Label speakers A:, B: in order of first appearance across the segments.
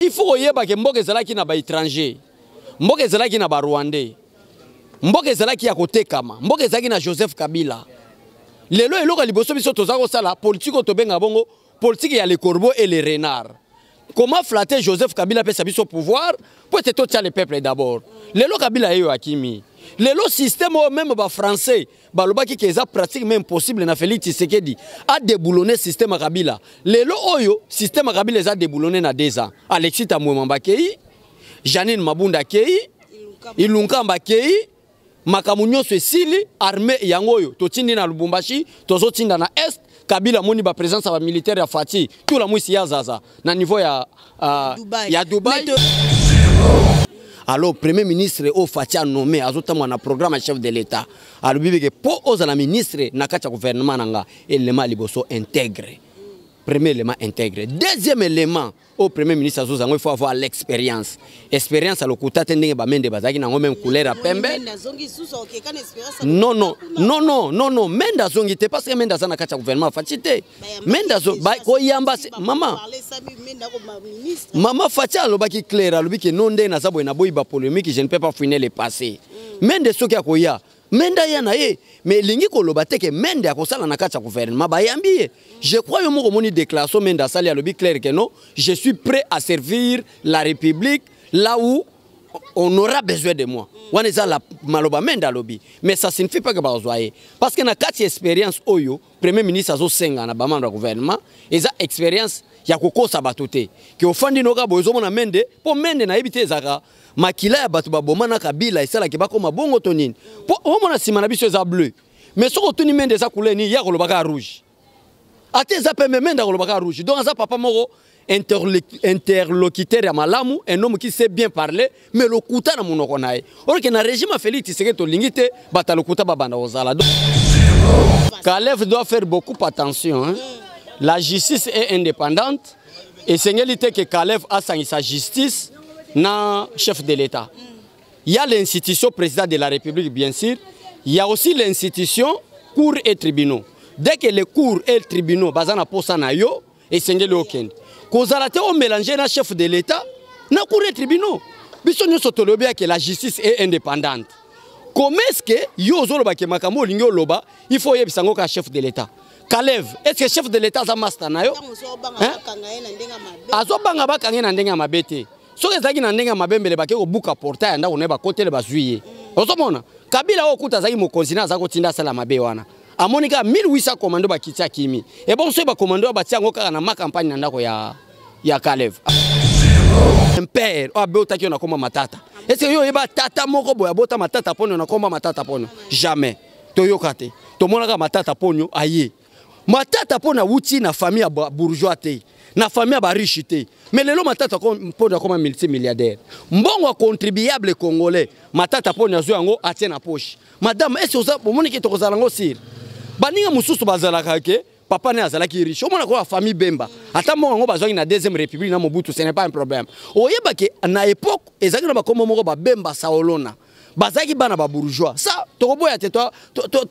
A: Il faut koyeba ke mboka ezalaki na ba étranger, mboka ezalaki na ba rwandais, mboka ezalaki ya kotekama, mboka ezalaki na Joseph Kabila. Lelo eloko ya liboso biso toza kosala politique oyo tobengaka bongo politique ya le corbeau et le renard. Comment flatter Joseph Kabila apesa biso pouvoir po ete totia le peuple d'abord. Lelo Kabila yeyo akimi. Lelo système oyo même ba français balobaki ke eza pratique même possible na Félix Tshisekedi a déboulonner système ya Kabila. Lelo oyo système ya Kabila eza déboulonné na 2 ans. Alexis Thambwe Mwamba akei, Janine Mabunda akei, Ilunkamba akei, makambo nyonso esili, armée yango oyo totindi na Lubumbashi, tozotinda na Est. Kabila moni ba présence ya ba militaire ya Fatshi, tout la mwisi ya zaza na niveau ya
B: Dubaï.
A: Ya Dubaï. Alors premier ministre oyo Fatshi a nommé azotambola na programme ya chef de l'État. Alobi ke po ozala ministre na kati ya gouvernement na nga, élément ya liboso intègre. Premier élément intègre. Deuxième élément au premier ministre azozango, il faut avoir l'expérience. Expérience ya lokuta te ndenge ba Mende bazalaki nango même couleur ya pembe. Non, non, non, non, non, non, Mende azongi te parce que Mende aza na kati ya gouvernement Fatshi te. Mende azo ba koyamba se, mama. Mama Fatshi alobaki clair, alobi ke non nde naza boye na boyi ba polémique, je ne peux pas fouiner le passé. Mende soki akoya, Mende aya na ye, mais elingi koloba te ke Mende akosala na kati ya gouvernement bayambi ye. Je crois yo moko moni déclaration Mende asali, alobi clair que non, je suis prêt à servir la République là où on aura besoin de moi. Wana eza la maloba Mende alobi, mais ça signifie pas que bazwa ye. Parce que na kati expérience oyo premier ministre azosenga na ba membre ya gouvernement, eza expérience ya kokosa bato te. Ke ofandi noka boye ozomona Mende, po Mende nayebi te ezalaka makila ya bato baboma na Kabila esalaki bakoma bongo to nini. Po omona nsima na biso eza bleu, mais soki otuni Mende eza couleur nini, ye akolobaka rouge. Ate eza pembe, Mende akolobaka rouge. Donc aza papa moko interlocuteur ya malamu, un homme qui sait bien parler, mais lokuta na monoko na ye. Or que na régime ya Félix Tshisekedi tolingi te bato ya lokuta babanda kozala. Donc Kalev doit faire beaucoup attention, hein. La justice est indépendante. Esengeli te que Kalev asangisa justice na chef de l'État. Il y a l'institution président de la République, bien sûr. Il y a aussi l'institution cour et tribunaux. Dès que les cours et tribunaux baza na posa na yo, esengeli okende. Kozala te o mélanger na chef de l'État na cour et tribunaux. Biso nyonso tolobi que la justice est indépendante. Comment est-ce que yo ozoloba ke makambo olingi oloba, il faut oyebisa ngo ka chef de l'État? Kalev, est-ce que chef de l'État aza master na yo? Hein? Azobanga bakanga ye na ndenge ya mabe te. Soki ezalaki na ndenge ya mabe mbele bake kobuka portail ya ndako na ye bakotele bazwi ye. Ozomona Kabila oyo kuta azalaki mokonzi na aza kotinda asala mabe wana. Amoni kaka 1800 commando bakiti akimi. Et bon soki ba commando batia yango kaka na ma campagne na ndako ya Kalev. Un père oyo abotaki yo na komba matata. Est-ce que yo oyeba tata moko boye abota matata ponyo na komba matata ponyo? Jamais. Toyoka te. Tomonaka matata ponyo aye. Matata ponyo awuti na famille ya bourgeois te, na famille ya ba riche te. Mais lelo matata ponyo akoma multimilliardaire. Mbongo ya contribuable congolais, matata ponyo azwi yango atie na poche. Madame, est-ce que oza bomoni ke tokozala ngo sire? Baninga mosusu bazalaka ke papa ne azalaki riche. Omona ko famille Bemba. Ata mbongo yango bazwaki na deuxième république na Mobutu, ce n'est pas un problème. Oyeba ke na époque ezalaki na bakombo moko ba Bemba Saolona. Bazalaki bana ba bourgeois. Ça tokoboya te, to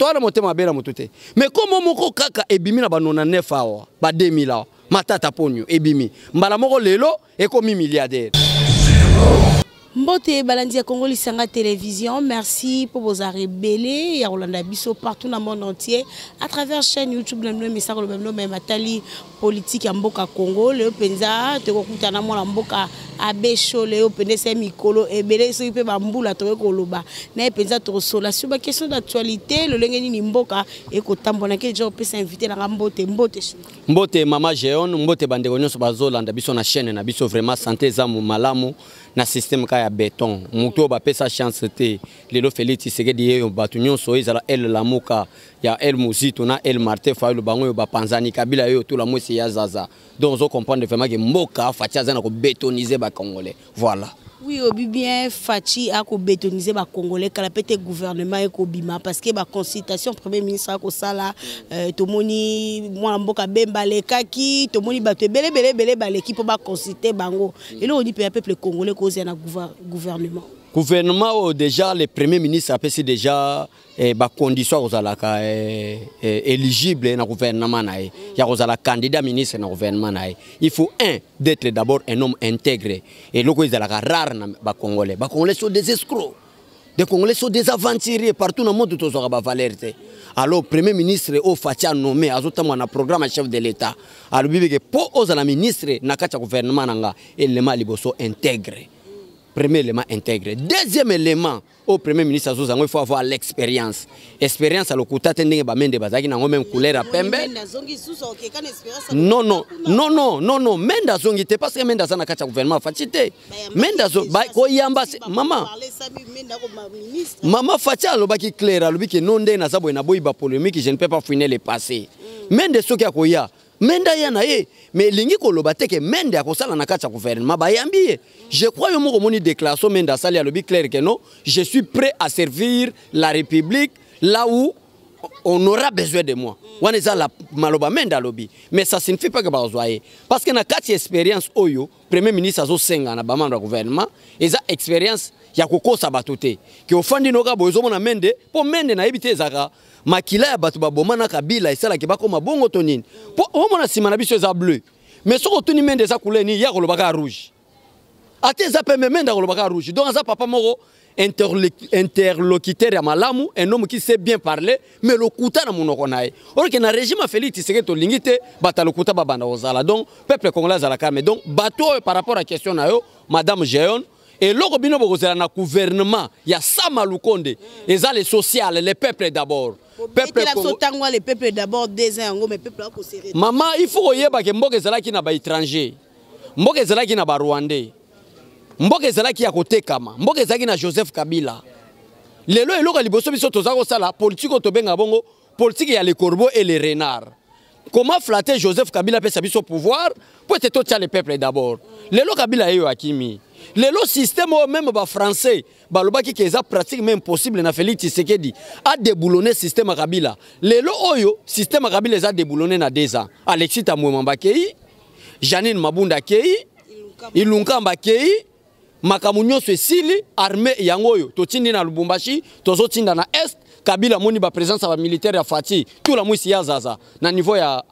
A: wana motema mabe na moto te. Mais kombo moko kaka ebimi na ba 99 awa, ba 2000 awa, matata ponyo ebimi. Mbala moko lelo ekomi milliardaire.
B: Mbote balandi ya Congo Lisanga Télévision, merci pour vos rebelles ya Rolanda biso partout dans le monde entier à travers chaîne YouTube na bino misako le bino même atali politique ya mboka Congo leo penza te kokuta na mwana mboka Abesho leo pende se mikolo ebele soki pe ba mbula to koloba na penza to sola sur ba question d'actualité lolenge nini mboka ekotambola ke jo pesa invité na mbote mbote.
A: Mbote mama Jeon, mbote bandeko nyonso bazolanda biso na chaîne na biso, vraiment santé za malamu na système ka ya béton. Muto ba pesa chance te. Lelo Félix Tshisekedi yeyo batu nyonso ezala El Lamuka ya El Muzito na El Martin Fayulu bango yo ba panzani Kabila yo tout la mwisi ya Zaza. Donc on comprendre vraiment que mboka Fatshi aza na ko bétoniser ba Congolais. Voilà.
B: Oui, obi bien Fatshi a ko bétoniser ba Congolais kala pete gouvernement e ko bima parce que ba consultation premier ministre a ko sala, tomoni mwana mboka Bemba lekaki, tomoni bato ebele ebele ebele ba leki po ba consulter bango. Et là on dit peuple congolais ko na gouvernement.
A: Gouvernement oyo, déjà le Premier ministre apesi déjà bacondition ya kozalaka éligible na gouvernement na ye, ya kozala candidat ministre na gouvernement na ye. Il faut un d'être d'abord un homme intègre. Eloko ezalaka rare na Bacongolais. Bacongolais sont des escrocs, des Congolais sont des aventuriers partout na monde, tozwaka bavaleur te. Alors Premier ministre oyo Fatshi anommé, azotambola na programme ya chef de l'État. Alobi beke mpo ozala ministre na kati ya gouvernement na nga, élément ya liboso, intègre. Premier élément, intègre. Deuxième élément au Premier ministre azozango, il faut avoir l'expérience. Expérience ya lokuta te, ndenge bamende bazalaki nango, même couleur ya pembe. Non, non, non, non, non, non, Mende azongi te, parce que Mende aza na kati ya gouvernement Fatshi te. Mende azo koyamba mama mama Fatshi alobaki clair, alobi ke no, ndenge naza boye, naboyi bapolémique, je ne peux pas fouiner le passé. Mende soki akoya, Mende aya na ye, mais elingi koloba te ke Mende akosala na kati ya gouvernement bayambi ye. Je crois yo moko omoni déclaration Mende asali, alobi clair ke non, je suis prêt à servir la République là où on aura besoin de moi. Wana eza la maloba Mende alobi, mais ça signifie pas que bazwa ye, parce que na kati ya expérience oyo Premier ministre azosenga na bamembre ya gouvernement, eza expérience ya kokosa bato te, ke ofandi noka boye, ozomona Mende, mpo Mende nayebi te ezalaka makila ya bato baboma na Kabila esalaki bakoma bongo to nini, mpo omona nsima na biso eza bleu, mais soki otuni Mende eza couleur nini, ye akolobaka rouge, ate eza pembe, Mende akolobaka rouge. Donc aza papa moko interlocuteur ya malamu, un homme qui sait bien parler, mais lokuta na monoko na ye. Or ke na régime ya Félix Tshisekedi, tolingi te bato ya lokuta babanda kozala. Donc peuple congolais azala calme. Donc bato oyo, par rapport à question na yo, madame Géon, eloko bino bokozela na gouvernement ya Sama Lukonde eza le social, le peuple d'abord.
B: Peuple ntango le peuple d'abord, 2 ans yango, mais peuple akosere.
A: Mama, il faut koyeba ke mboka ezalaki na baétranger, mboka ezalaki na Barwandais, mboka ezalaki ya kotekama, mboka ezalaki na Joseph Kabila. Lelo eloko ya liboso biso toza kosala politike oyo tobengaka bongo politique ya le corbeau et le renard. Comment flatter Joseph Kabila, apesa biso pouvoir po ete totia le peuple d'abord? Lelo Kabila yeyo akimi. Lelo système oyo même Bafrançais balobaki ke eza pratique même possible na Félix Tshisekedi adéboulonner système ya Kabila. Lelo oyo système ya Kabila eza déboulonné na 2 ans. Alexis Thambwe Mwamba akei, Jeanine Mabunda akei, Ilunkamba akei, makambo nyonso esili. Armée yango oyo totindi na Lubumbashi, tozotinda na Est. Kabila amoni baprésence ya bamilitaire ya Fatshi, tula mwisi ya zaza na niveau ya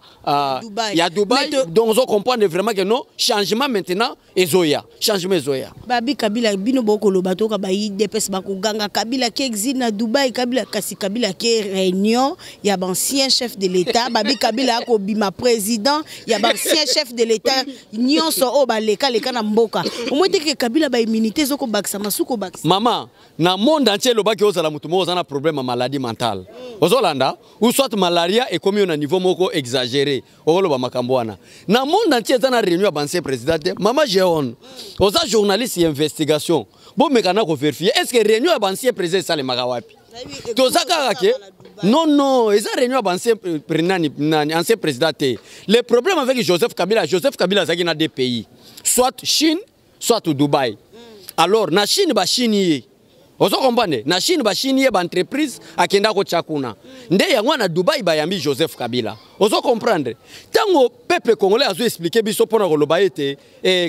B: Dubai.
A: Ya Dubai. Donc ozo comprendre vraiment que non, changement maintenant ezoya, changement ezoya.
B: Babi Kabila, bino bokoloba, toka ba UDPS bakoganga Kabila ke exil na Dubai. Kabila, kasi Kabila ke réunion ya bancien chef de l'État. Babi Kabila akobima président ya bancien chef de l'État nyonso oyo balekaleka na mboka. Omoi te ke Kabila baimmunité ezokobakisa masuku obakisa.
A: Mama, na monde entier elobaki ozala motu moko oza na problème ya maladie mentale, ozolanda, ou soit malaria ekomi yo na niveau moko exagéré, okoloba makambo wana. Na monde entier eza na réunion ya bancien président te. Mama Jeon, oza journaliste ya investigation, bomeka na kovérifier: est ce que réunion ya bancien président esalemaka wapi? Toza kaka ke non, non, eza réunion ya bancien nani, nani, ancien président te. Le problème avec Joseph Kabila, Joseph Kabila azalaki na deux pays, soit Chine, soit Dubaï. Alors na Chine bachini ye, ozo comprendre, na Chine bachini ye baentreprise akenda kotya kuna. Nde yango na Dubai bayambi Joseph Kabila. Ozo comprendre, ntango peuple congolais azo expliquer biso mpona koloba ete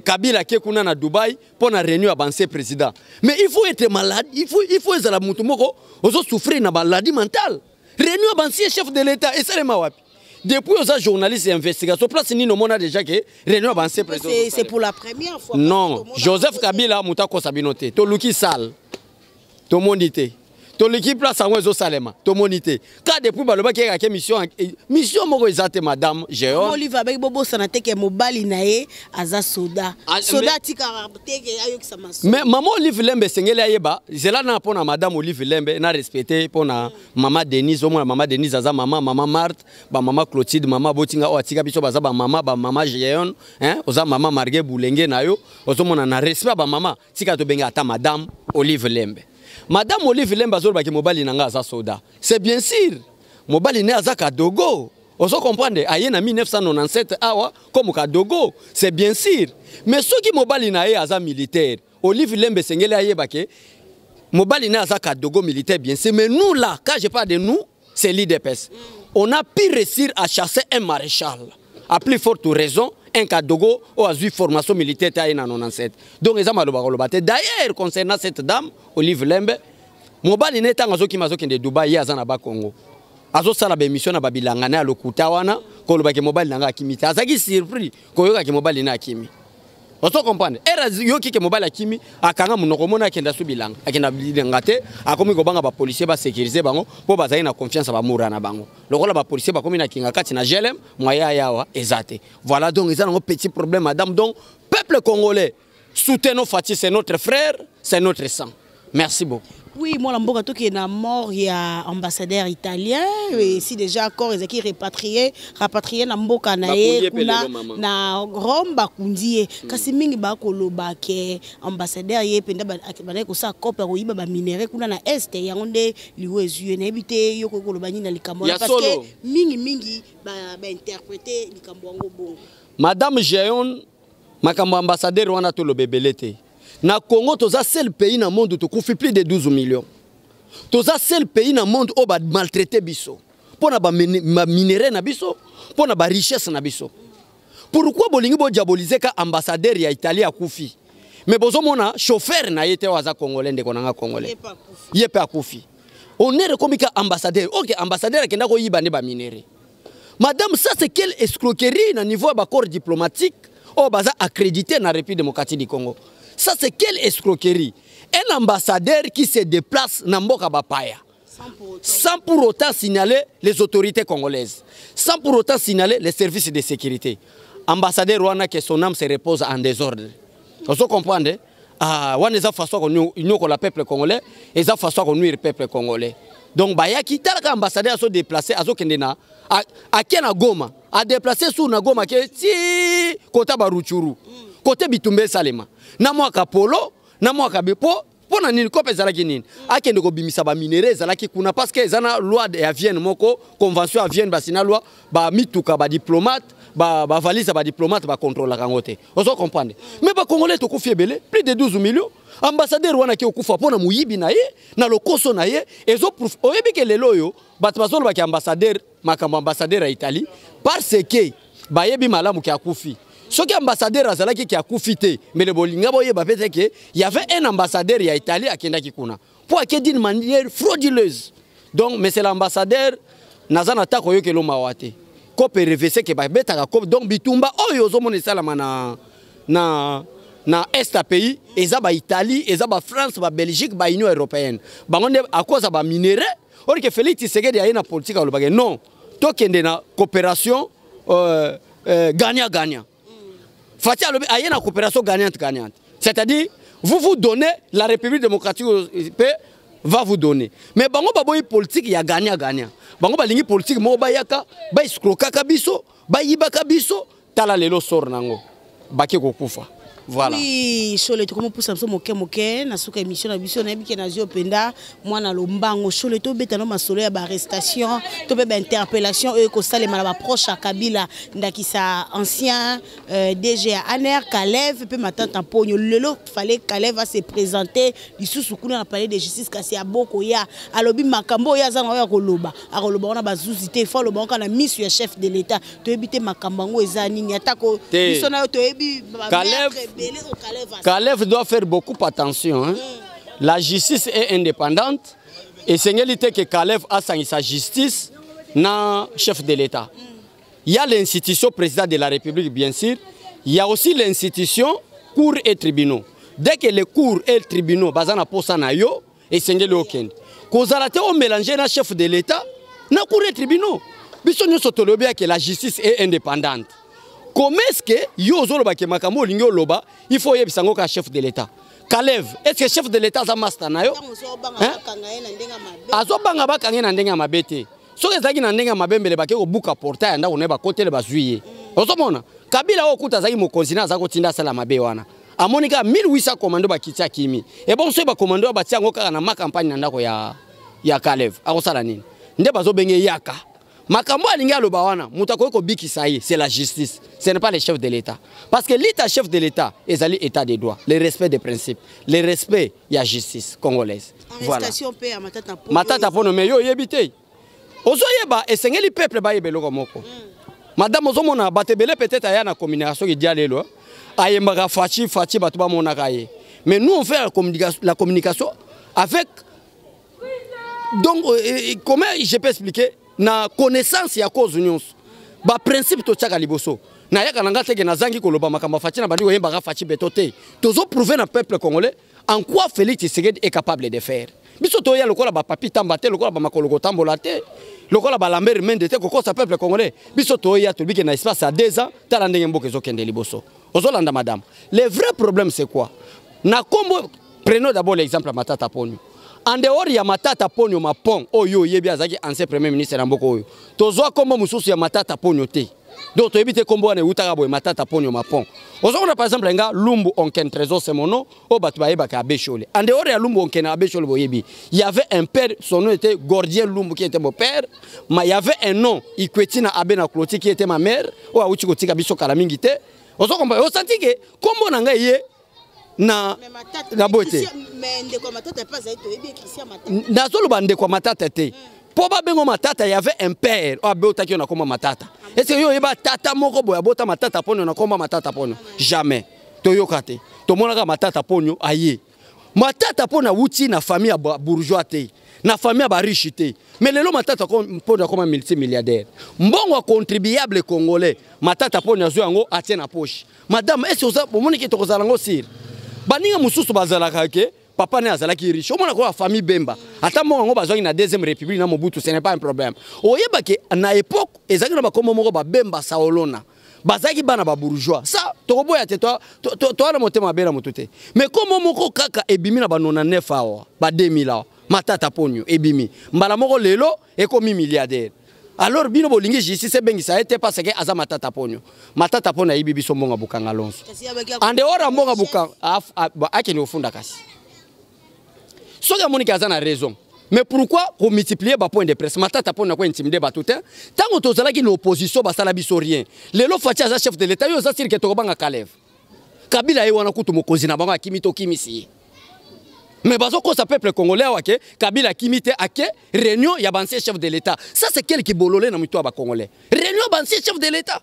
A: Kabila ake kuna na Dubai mpo na réunion ya bancien président, mais il faut être malade, il faut ezala motu moko ozosouffrir na maladie mentale. Réunion ya bancien chef de l'État esalema wapi? Depuis oza journaliste ya investigation, place nini omona déjà ke réunion ya bancien président?
B: C'est pour la première fois.
A: Non, Joseph Kabila, moto akosa bino te. Toluki salle, tomoni te. Toluki place yango ezosalema, tomoni te. Ka depuis balobaki ekake mission, mission moko eza te, madame Géon.
B: Olive abaki bobosana te ke mobali na ye aza soda. Soda atikaka te ke ayokisa maso.
A: Mais mama Olive Lembe esengeli ayeba zela na mpo na madame Olive Lembe, na respecte mpo na mama Denise. Omona mama Denise aza mama, mama Marthe, bamama Clotilde, mama Botinga oyo atika biso, baza bamama, bamama Géon, hein? Oza mama Marge Bulenge na yo, ozomona, na respect ya bamama, tika tobenga ata madame Olive Lembe. Madame Olive Lembe azolobaki mobali na nga aza soda. C'est bien sûr, mobali ne aza kadogo, ozo comprendre, aye na 1997 awa comme kadogo, c'est bien sûr. Mais soki mobali na ye aza militaire, Olive Lembe esengeli ayeba ke mobali ne aza kadogo militaire, bien sûr. Mais nous là, quand je parle de nous, c'est l'UDPS, on a pu réussir à chasser un maréchal, à plus forte raison Un kadogo oyo azwi formation militaire te, aye na 97. Donc eza maloba koloba te. D'ailleurs, concernant cette dame Olive Lembe, mobali ne ntango azokima, azokende Dubai, ye aza na Bakongo, azosala baémission na babilanga na ya lokuta wana, kolobaki mobali na nga akimi te. Azalaki surpris koyokaki mobali na akimi. Ozo comprendre? Ere yoki ke mobali akimi, akanga monoko, mona akenda su bilanga, akenda bilanga te. Akomi kobanga bapolicier basécuriser bango, mpo bazali na confiance ya bamura na bango. Lokola bapolicier bakomi na kinga kati na GLM, moyen ayawa eza te. Voilà, donc eza nango petit problème, madame. Donc peuple congolais, soutenons Fatshi, c'est notre frère, c'est notre sang. Merci beaucoup.
B: Oui, mwana mboka, tokende na mort ya ambassadeur italien. Esi déjà corps ezalaki rapatrié, rapatrié na mboka na ye kuna na Rome, bakundi ye. Kasi mingi bakoloba ke ambassadeur ye mpenza bandaki kosala coop ya koyiba baminerais kuna na Est, yango nde liwa ezwi ye. Nayebi te, yo koki koloba nini na likambo wana? Parce que mingimingi bainterpréter likambo yango bongo.
A: Madame Géon, makambo ambassadeur wana, toloba ebele te. Na Congo, toza seul pays na monde tokufi plus de 12 millions. Toza seul pays na monde oyo bamaltraiter biso mpo na baminerais na biso, mpo na barichesse na biso. Pourquoi bolingi bodiaboliser ka ambassadeur ya Italie akufi, mais bozomona chauffeur na ye te oyo aza Congolais, ndeko na nga Congolais, ye mpe akufi? Honneur ekomi ka ambassadeur. Ok, ambassadeur akenda koyiba nde baminerais. Madame, ça c'est quelle escroquerie na niveau ya bacorps diplomatique oyo baza accrédité na République démocratique du Congo? Ça c'est quelle escroquerie? Un ambassadeur qui se déplace na mboka bapaya sans pour autant signaler les autorités congolaises, sans pour autant signaler les services de sécurité. Ambassadeur wana, que son âme se repose en désordre. Ozo comprendre? Ah, wana eza façon konyokola peuple congolais, eza façon konuire peuple congolais. Donc bayaki talaka ambassadeur azo déplacer, azokende na ake na Goma, adéplacer sur na Goma ke ti kota baRutshuru, kote bitumba esalema na mwaka polo na mwaka be. Po mpo na nini? Kope ezalaki nini? Akende kobimisa baminerais ezalaki kuna, parce que eza na loi ya Vienne moko, convention ya Vienne, basina loi, bamituka badiplomate, bavalise ya badiplomate, bakontrolaka yango te. Ozo comprendre? Mais bacongolais tokufi ebele, plus de 12 millions. Ambassadeur wana ake okufa mpo na moyibi na ye, na lokoso na ye. Ezo oyebi ke lelo oyo bato bazolobaki ambassadeur, makambo ambassadeur ya Italie, parce que bayebi malamu ke akufi. Soki ambassadeur azalaki ke akufi te, mbele bolinga boyeba mpe te ke y avait un ambassadeur ya Italie akendaki kuna, mpo ake d'une manière frauduleuse. Donc mais c'est l'ambassadeur, naza na ta koyokela mawa te. Kope revese ke babetaka kope. Donc bitumba oyo ozomona esalama na Est ya pays, eza baItalie, eza baFrance, baBelgique, baUnion européenne, bango nde à cause ya baminerais. Or ke Félix Tshisekedi aye na politique, alobaki non, tokende na coopération gagnant gagnant. Fatshi alobi aye na coopération gagnante gagnante, c'est-à-dire vous vous donnez, la République démocratique pe va vous donner. Mais bango baboyi politique ya gagnant gagnant. Bango balingi politique moko bayaka baescroquaka biso, bayibaka biso. Tala lelo sort nango, bake kokufa. Voilà.
B: Oui, Shole, tokomopusa biso moke moke na suka émission na biso. Nayebi ke nazwi mpenza mwana lombango. Shole, tobeta no masolo ya baarrestation to mpe bainterpellation oyo ekosalema na baproche ya Kabila, ndakisa ancien DG ya ANR Kalev mpe Matata Mponyo. Lelo fallait Kalev ase présenter lisusu kuna na palais de justice, kasi abokoya. Alobi makambo oyo aza na oyo akoloba, akoloba wana bazuzi te, fo aloba kaka na miso ya chef de l'État. Toyebi te makambo yango eza nini, atako biso na yo toyebi.
A: Kalev doit faire beaucoup attention, hein? La justice est indépendante. Esengeli te ke Kalev asangisa justice na chef de l'État. Il y a l'institution président de la République, bien sûr. Il y a aussi l'institution cour et tribunaux. Dès que les cours et tribunaux baza na posa na yo, esengeli okende. Kozala te omélanger na chef de l'État na cour et tribunaux. Biso nyonso tolobi ke la justice est indépendante. Comment est-ce que yo ozoloba ke makambo olingi oloba, il faut oyebisa yango ka chef de l'État Kalev? Est ce que chef de l'État aza master na yo? Azobanga bakanga ye na ndenge ya mabe te. Soki ezalaki na ndenge ya mabe, mbele bake kobuka portail ya ndako na ye, bakotele, bazwi ye. Ozomona Kabila oyo kuta azalaki mokonzi na aza kotinda asala mabe wana, amoni kaka 1800 commando bakiti, akimi. Ebongo soki bacommando oyo batia yango kaka na macampagne na ndako ya Kalev, akosala nini? Nde bazobenge yaka makambo alingi aloba wana, moto akoki kobikisa ye, c'est la justice, ce n'est pas le chef de l'État, parce que l'état, chef de l'État ezali état de droit, le respect des principes, le respect ya justice congolaise.
B: Voilà.
A: Matata Mpono, mais yo oyebi te, ozoyeba, esengeli peuple bayeba eloko moko. Madame, ozomona bato ebele peut-être aya na communication edia lelo ayembaka Fatshi Fatshi, bato bamonaka ye. Mais nous, on fait la communication avec, donc comment je peux expliquer, na connaissance ya cause nyonso, baprincipe totiaka liboso. Nayaka na nga teke nazangi koloba makambo ya Fatshi, na bandi koyembaka Fatshi Béton te. Tozoprouve na peuple congolais en quoi Félix Tshisekedi est capable de faire. Biso toya lokola bapapi tamba te, lokola bamakolo kotambola te, lokola baLambert Mende te, kokosa peuple congolais. Biso toya tolobiki na espace ya 2 ans, tala ndenge mboka ezokende liboso. Ozolanda, madame? Le vrai problème, c'est quoi? Na kombo, prenons d'abord l'exemple ya Matata Ponyo. En dehors ya Matata Ponyo Mapon oyo oyebi azalaki ancien premier ministre na mboka oyo, tozwa kombo mosusu ya Matata Ponyo te. Donc toyebi te kombo wana eutaka boye, Matata Ponyo Mapon. Ozomona, par exemple, nga Lumbu Onken Trésor, c'est mon nom oyo bato bayebaka, Abbé Shole. En dehors ya Lumbu Onken, Abbé Shole, boyebi, il y avait un père, son nom était Gordien Lumbu, qui était mon père, mais il y avait un nom, Ikwetina Abbé na Cloti, qui était ma mère, oyo awuti kotika biso kala mingi te. Ozokomba, osanti ke kombo na ngai ye na boye te. Nazoloba ndeko ya Matata te, mpo babengo Matata, y avait un père oyo abotaki yo na komba Matata. Est ce que yo oyeba tata moko boye abota Matata Ponyo na komba Matata Ponyo? Jamais toyoka te. Tomonaka Matata Ponyo aye. Matata Ponyo awuti na famille ya bourgeois te, na famille ya bariche te. Mais lelo Matata Ponyo akoma multimilliardaire. Mbongo ya contribuable congolais, Matata Ponyo azwi yango, atie na poche. Madame, est ce oza omoniki tokozala yango sire? Baninga mosusu bazalaka ke papa ne azalaki riche. Omona koya famille Bemba, ata mbongo yango bazwaki na deuxième république na Mobutu, ce n'est pas un problème. Oyebake na époque ezalaki na bakombo moko, babemba Saolona, bazalaki bana babourgeois. Ça tokoboya te, toa na motema mabe na moto te. Mais kombo moko kaka ebimi na ba 99 awa, ba 2000 awa, Matata Ponyo, ebimi mbala moko, lelo ekomi milliardaire. Alors bino bolingi justice ebengisa ye te parce que aza Matata Ponyo. Matata Ponyo ayibi biso mbongo Bukanga Lonso. En dehors ya mbongo Bukanga, akende kofunda. Kasi soki amoniki aza na raison, mais pourquoi komultiplier bapoint de presse? Matata Ponyo kointimider bato te. Ntango tozalaki na opposition, basala biso rien. Lelo Fatshi aza chef de l'État, yo oza sûr ke tokobanga Kalev? Kabila ye wana kutu mokonzi na bango akimi, tokimisi ye. Mais bazokosa peuple congolais awa ke Kabila akimi te, ake réunion ya bancien chef de l'État. Ça, c'est quel kibolole na mito ya bacongolais? Réunion bancien chef de l'État,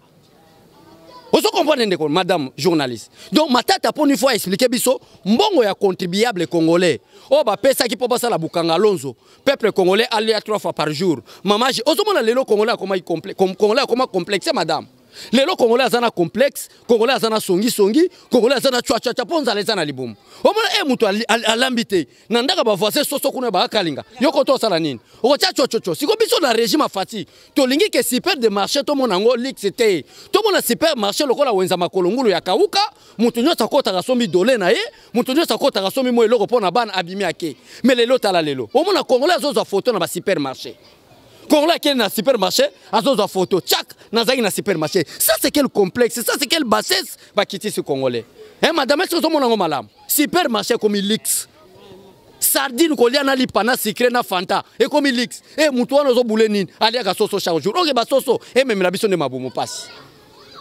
A: ozo comprendre, ndeko madame journaliste? Donc Matata Ponyo, faut expliquer biso mbongo ya contribuable congolais oyo bapesaki mpo basala Bukanga Lonzo, peuple congolais alia trois fois par jour. Mama, ozomona lelo congolais akoma, congolais akoma complexe. Madame, lelo congolais aza na complexe, congolais aza na songisongi, congolais aza na chwachacha mpo nzala eza na libumu. Omona e moto alambi te na ndaka, bavoisin soso kuna baakalinga yo koto osala nini, okotia chochocho. Siko biso na régime afati, tolingi ke super de marché tomona yango luxe te, tomona supermarché lokola wenza makolo ngulu ya kauka. Moto nyonso akotaka, asombi dole na ye, moto nyonso akotaka, asombi mo eloko mpo na bana, abimi, ake. Mais lelo, tala lelo, omona congolais azozwa foto na basupermarché. Congolais akende na supermarché, azozwa photo tchak, nazalaki na supermarché. Ça, c'est quel complexe? Ça, c'est quelle bassesse? Bakitisi congolais, hein? Madame, est-ce que ozomona yango malamu? Supermarché ekomi luxe. Sardine kolia na lipa na sucré na Fanta ekomi luxe. E mutu wana ozobule nini? Aliaka soso chaque jour. Oke basoso ememela biso nde mabumu pasi.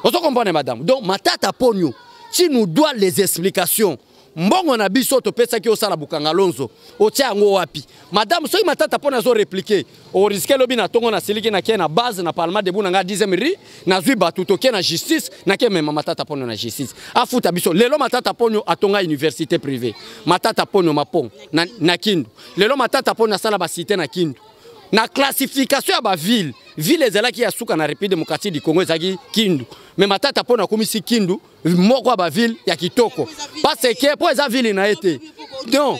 A: Ozo comprendre, madame? Donc Matata Ponyo, tu nous dois les explications. Mbongo na biso topesaki osala Bukanga Lonzo, otia yango wapi? Madame, soki Matata mpo nazorépliquer, orisquer lobi na ntongo nasiliki, nakie na base na parlement debout na nga 10e rue, nazwi bato, tokie na justice, nakie mema Matata Ponyo na justice, afuta biso. Lelo Matata Ponyo atonga université privée, Matata Ponyo Mapon na Kindu. Lelo Matata Ponyo asala bacité na Kindu. Na classification ya baville, ville ezalaki ya suka na République démocratique du Congo ezalaki Kindu. Mais Matata Ponyo akomisi Kindu moko ya baville ya kitoko, parce que mpo eza ville na ye te. Non,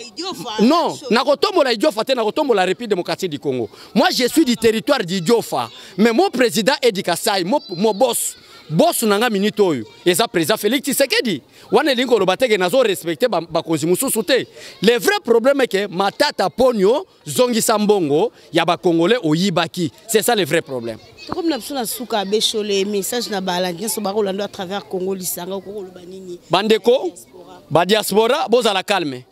A: non, nakotombola Idiofa te, nakotombola République démocratique du Congo. Moi, je suis du territoire d'Idiofa, mais mon président est du Kasai. Mon boss, boss na nga minute oyo eza président Félix Tshisekedi. Wana elingi koloba te ke nazorespecte bakonzi mosusu te. Le vrai problème ke Matata Ponyo, zongisa mbongo ya bacongolais oyibaki. C'est ça le vrai problème.
B: Tokomi na biso na suka. Abeshole, message na balandi nyonso bakolanda à travers Congo Lisanga, okokoloba nini?
A: Bandeko badiaspora, bozala calme.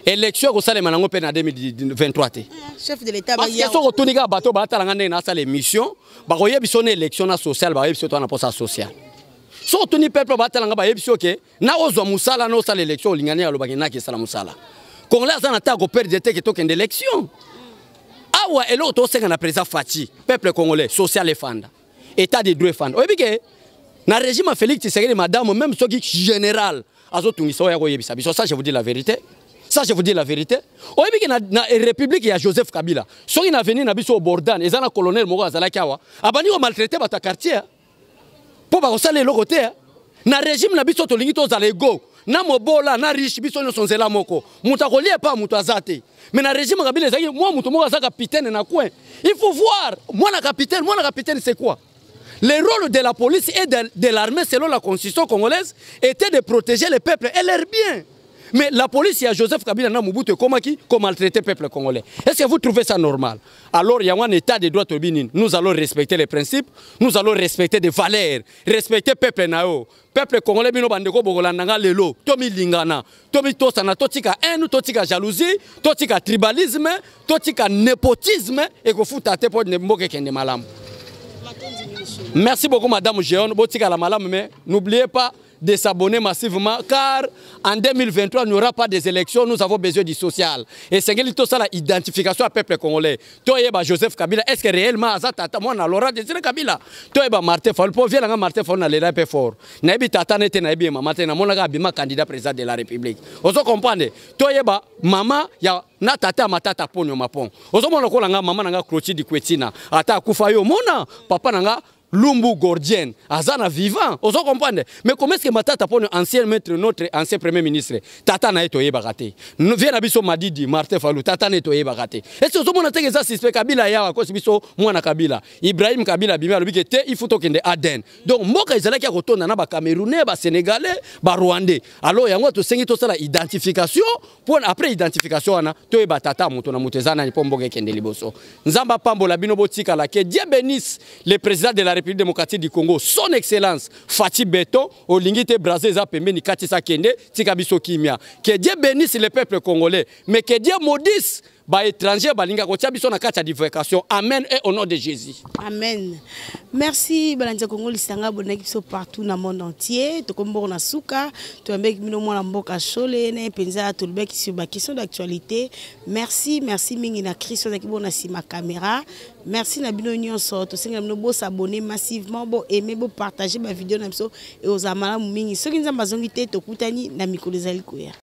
A: Élection ekosalema nango mpe na 2023 te.
B: Chef de l'État.
A: Parce que soki otuni kaka bato batalanga ndenge nasala émission, bakoyebi biso na élection na social, bayebi biso to wana mposa social. Soki otuni peuple batalanga, bayebi biso ke na ozwa mosala na osala élection, olingani alobaki naki esala mosala. Congolais aza na ta koperdre te ke tokende élection. Awa eloko tosenga na président Fatshi, peuple congolais, social efanda. État de droit efanda. Oyebi ke na régime ya Félix Tshisekedi, madame, même soki général azotungisa, oyo akoyebisa biso. Ça, je vous dis la vérité, ça, je vous dis la vérité. Oyebi ke na république ya Joseph Kabila, soki na avenir na biso Bordan, eza na colonel moko azalaki awa, abandi komaltraiter bato ya quartier mpo bakosala eloko te. Na régime na biso, tolingi tozala égaux na mobola na riche, biso nyonso nzela moko. Moto akolia epa moto aza te. Mais na régime Kabila, ezalaki mwa moto moko aza capitaine na coin. Il faut voir mwana capitaine. Mwana capitaine, c'est quoi? Le rôle de la police et de l'armée, selon la constitution congolaise, était de protéger le peuple et leurs biens. Mais la police ya Joseph Kabila na Mobutu ekomaki komaltraiter peuple congolais. Est-ce que vous trouvez ça normal? Alors il y a un état de droit. Tobini, nous allons respecter les principes, nous allons respecter des valeurs, respecter peuple na yo. Peuple congolais, bino bandeko bokolanda nga lelo, tomilingana, tomitosana, totika haine, totika jalousie, totika tribalisme, totika népotisme. Ekofuta te mpo mboka ekende malamu. Merci beaucoup, madame Géon. Botika la malamu, mais n'oubliez pas de s'abonner massivement, car en 2023, il n'y aura pas des élections, nous avons besoin du social. Et c'est tout ça, l'identification au peuple congolais. Toyeba Joseph Kabila, est-ce que réellement aza tata mwana Laurent Désiré Kabila? Toyeba Martin Fayulu, po vieux Martin Fayulu na lela pe fort. Nayebi tata nete, nayebi mama te, namonaka abima candidat président de la République. Ozo comprendre? Toyeba mama ya na tata Matata Ponyo Mapon. Ozomona lokola nga mama nanga Clotilde Kwetina, ata akufa yo mona papa nanga Lumbu Gordien, aza na vivant. Ozo comprendre? Mais comment est-ce que Matata Ponyo, ancien maître, notre ancien premier ministre, tata na ye toyebaka te? Vieux na biso Madidi, Martin Fayulu, tata na ye toyebaka te. Est-ce que ozomona te eza suspect? Kabila yawa akosi biso mwana Kabila. Ibrahim Kabila bimi, alobi ke te, il faut tokende ADN. Donc mboka ezalaki ya kotonda na Bacamerounais, Basénégalais, Barwandais. Alors yango tosengi tosala identification, mpo après identification wana toyeba tata moto na moto eza nani, mpo mboka ekende liboso. Nzambe apambola bino, botikala. Que Dieu bénisse le président de la République démocratique du Congo, son excellence Fatshi Béton. Olingi te, Brazza eza pembeni, katisa, kende, tika biso kimia. Que Dieu bénisse le peuple congolais, mais que Dieu maudisse baétranger balingaka kotia biso na kati ya divagation. Amen et au nom de Jésus.
B: Amen. Merci, balandi ya Kongo Lisanga, bonaki biso partout na monde entier. Tokomi bongo na suka. Toyambeki bino mwana mboka Shole na ye mpenza, tolobaki sur baquestion d'actualité. Merci, merci mingi na Christ ozalaki bongo na nsima caméra. Merci na bino nyonso. Tosengela bino bos'abonner massivement, boaimer, bopartager bavideo na biso. Ekozala malamu mingi. Soki Nzambe azongi te, tokutani na mikolo ezali koya.